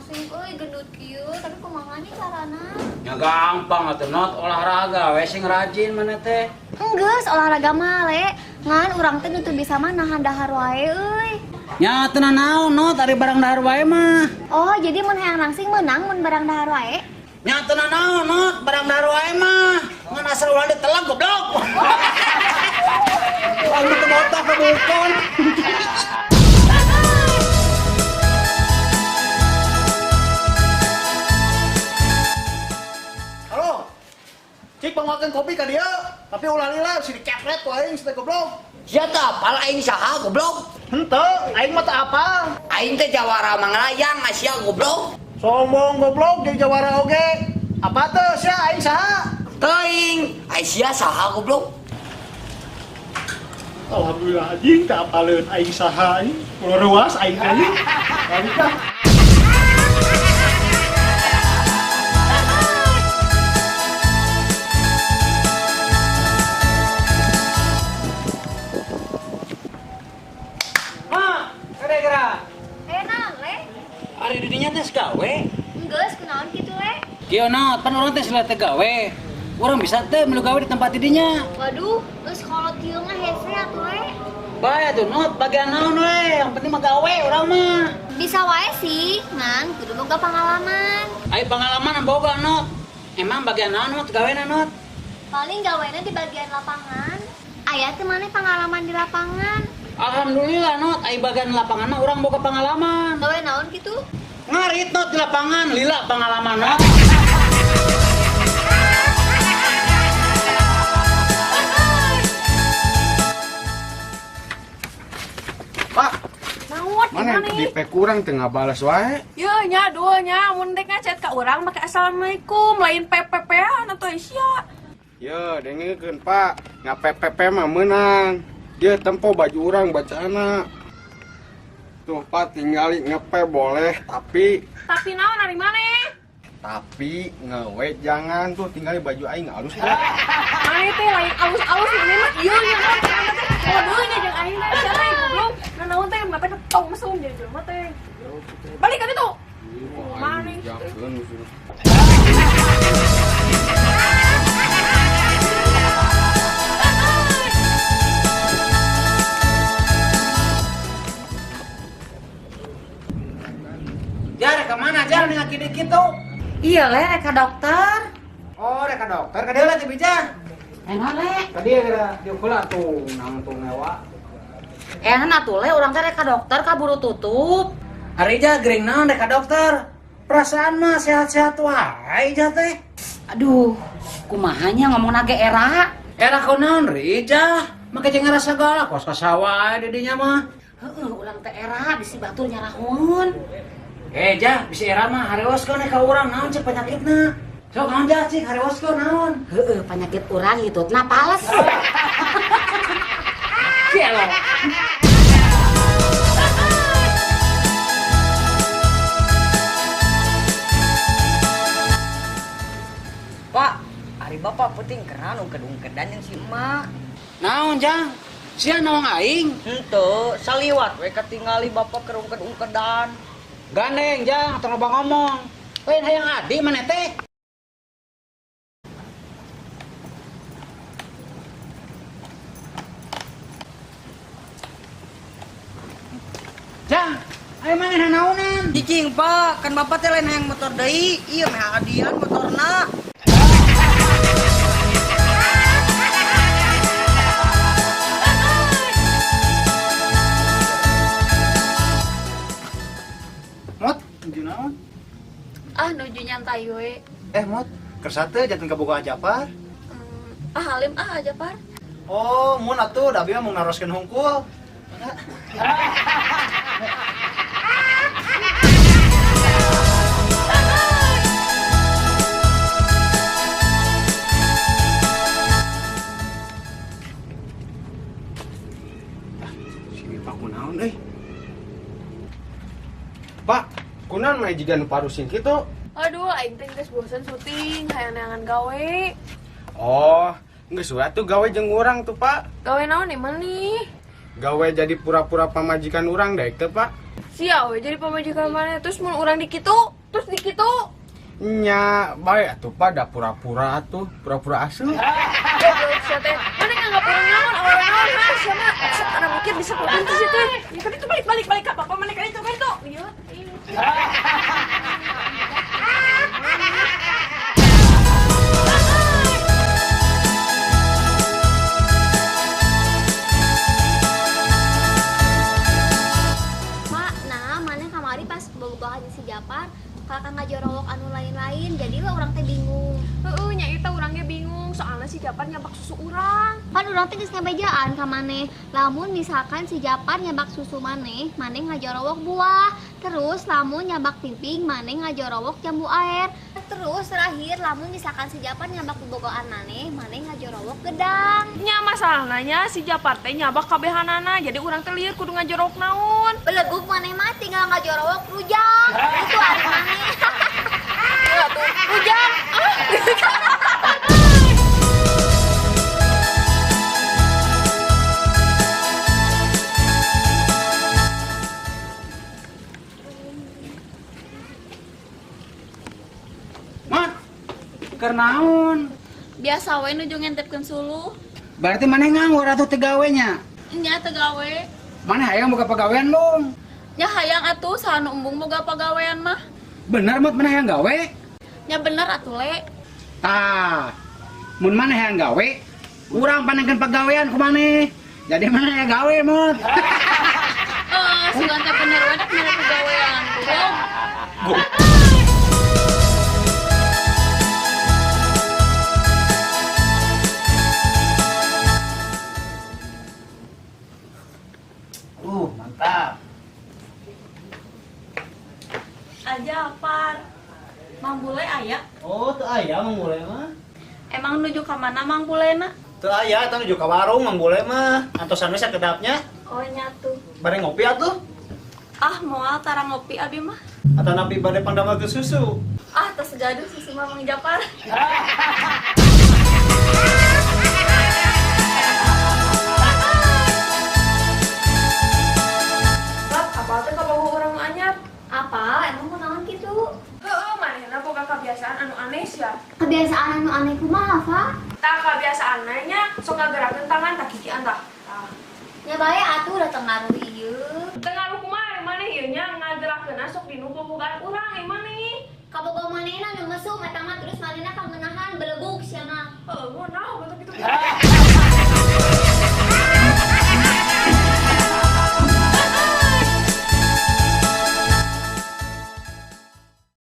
langsing euy gendut kieu, tapi kumaha nih carana? Ya gampang atuh Not, olahraga we sing rajin mana teh. Enggeus olahraga mah Le, ngan urang teh nu teu bisa mah nahan dahar wae euy. Nya teu nanaon Not, ari barang dahar wae mah. Oh, jadi mun hayang langsing meunang mun barang dahar wae? Nya teu nanaon Not, barang dahar wae mah. Ngan asal ulah ditelan goblok. Aing teu otak kabukon. Halo. Cik pangwakeun kopi ka dieu, tapi ulah lila si dikepret ku aing si teh goblok. Sia teu apal aing saha goblok? Henteu, aing mah teu apal. Aing teh jawara manglayang sia goblok. Sombong goblok jadi jawara oge. Apa teu sia aing saha? Teuing, ai sia saha goblok? Alhamdulillah anjing teu apaleun aing saha anjing. Ulah ruas aing anjing. Balik ah. Ma, kira-kira. Naon Le? Ari di dinya teh gawe. Enggeus kunaon kitu Le? Kieu Not, pan urang teh sila teh gawe. Urang bisa teh milu gawe di tempat didinya. Waduh, geus kolot kieu mah hese atuh Le. Bae atuh Not, bagian naon we, yang penting mah gawe urang mah. Bisa wae sih, ngan kudu boga pengalaman. Ai pengalaman boga Not. Emang bagian naon Not gawena Not? Paling gawena di bagian lapangan. Aya teu maneh pengalaman di lapangan? Alhamdulillah Not, ai bagian lapangan mah urang boga pengalaman. Gawe naon kitu? Ngarit Not di lapangan, lila pengalaman Not. Pak, Naon, mana di P kurang teu ngabalas wae? Ya nya dua nya mun rek ngachat ka urang make assalamualaikum lain PPP-an atau sia. Yo, dengekeun Pak, nga PPP mah meunang. Dia tempo baju urang bacaana. Tuh Pak tinggali ngepe boleh, tapi naon ari maneh? Tapi ngewe jangan tuh tinggali baju aing alus. Maneh teh lain alus-alus maneh mah ieu nya teh. Waduh nya jeung aing teh sia teh goblok. Nah naon teh mata ketong mesum jadi jelema teh. Balik ka ditu. Maneh. Jar, kemana Jar nih ngaki dikit tuh? Iya Le, rek ka dokter. Oh, rek ka dokter, ka dieu lah teh bija. Enak Le. Ka dieu kira dieu heula tuh nangtung mewah. Enak atuh Le, urang teh rek ka dokter kaburu tutup. Ari ja gering naon rek ka dokter? Perasaan mah sehat-sehat wae ja teh. Aduh, kumaha nya ngomongna ge era? Era kunaon Rija? Make jeung ngarasa galak kos ka sawah di dinya mah. Heeh, urang teh era bisi batur nyarahun. Ja, bisi era mah harewoskeun ka urang naon cek penyakitna. Sok naon ja cik harewoskeun naon? Heeh, penyakit urang hitutna pales. Cielo. Pak, ari bapak penting keran ungked-ungkedan jeung si emak. Naon jang? Sia naon aing? Henteu, saliwat we katingali bapak keur ungked-ungkedan. Gandeng jang, tong loba ngomong. Lain hayang adi maneh teh. Jang, ayo maneh nanaonan? Cicing Pak, kan bapak teh lain hayang motor deui, ieu meh adian motorna. Mot, nuju naon? Ah, nuju nyantai we. Mot, kersa teh janten kaboga Japar. Ah, halim ah Japar. Oh, mun atuh da abi mah mung naroskeun hungkul. Sini Pak kunaon euy? Pak, kunaon mah jiga nu parusing kitu? Aduh, aing teh geus bosen syuting, hayang neangan gawe. Oh, geus we atuh gawe jeung urang tuh, Pak. Gawe naon nih, mah nih? Gawe jadi pura-pura pamajikan urang daek teh, Pak. Sia we jadi pamajikan maneh terus mun urang dikitu, terus dikitu. Nya, bae atuh Pak da pura-pura atuh, pura-pura asli. Goblok sia teh. Maneh nganggap urang naon awewe naon ha sia mah. Sok kana mikir bisa kupintu sia teh. Ya kan itu balik balik balik ka papa maneh ka itu ka itu. Ieu. Pak, nah maneh kamari pas bobogohan si Japar kakak ngajorowok anu lain-lain jadi lah urang teh bingung. Heeh, nya eta urang ge bingung soalnya si Japar nyabak susu urang. Pan urang teh geus ngabejaan ka maneh. Lamun misalkan si Japar nyabak susu maneh, maneh ngajorowok buah. Terus lamun nyabak piping, maneh ngajorowok jambu air. Terus terakhir lamun misalkan si Japar nyabak bobogohan maneh, maneh ngajorowok gedang. Nya masalahna nya si Japar teh nyabak kabehanana jadi urang teh lieur kudu ngajorowok naon. Belegug maneh mah tinggal ngajorowok rujak. Itu ari maneh. Ya tuh, rujak. Ah. Mat, keur naon? Biasa we nuju ngentepkeun suluh. Berarti maneh nganggur atuh teu gawe nya? Nya teu gawe. Maneh hayang boga pagawean lung? Nya hayang atuh saha nu embung boga pagawean mah. Bener Mot maneh hayang gawe? Nya bener atuh Le. Tah, mun maneh hayang gawe, urang panengkeun pagawean ku maneh. Jadi maneh hayang gawe Mot. Sugan teh bener we dak mere pagawean. Goblok. Mantap. Aja Par. Mang Bule aya? Oh, teu aya Mang Bule mah. Emang nuju ka mana Mang Bulena? Teu aya, eta nuju ka warung Mang Bule mah. Antosan we sakedapnya. Oh, nya tuh. Bade ngopi atuh? Ah, moal tara ngopi abi mah. Atanapi bade pangdamelkeun susu. Ah, tos gaduh susu mah Mang Japar. Bab, apa teh kabogoh urang nu anyar? Apa? Emang kunaon kitu? Heeh, manehna boga kebiasaan anu aneh sia. Kebiasaan anu aneh kumaha, Fa? Tah kebiasaanna nya sok ngagerakeun tangan tah kikian tah. Tah. Nya bae atuh udah tengaruh ieu. Tengaruh kumaha maneh ieu nya ngagerakeunna sok dinu bobogohan urang ieu maneh. Kabogoh manehna nu mesum eta mah terus manehna kangenahan belegug sia mah. Heeh, naon bentuk kitu.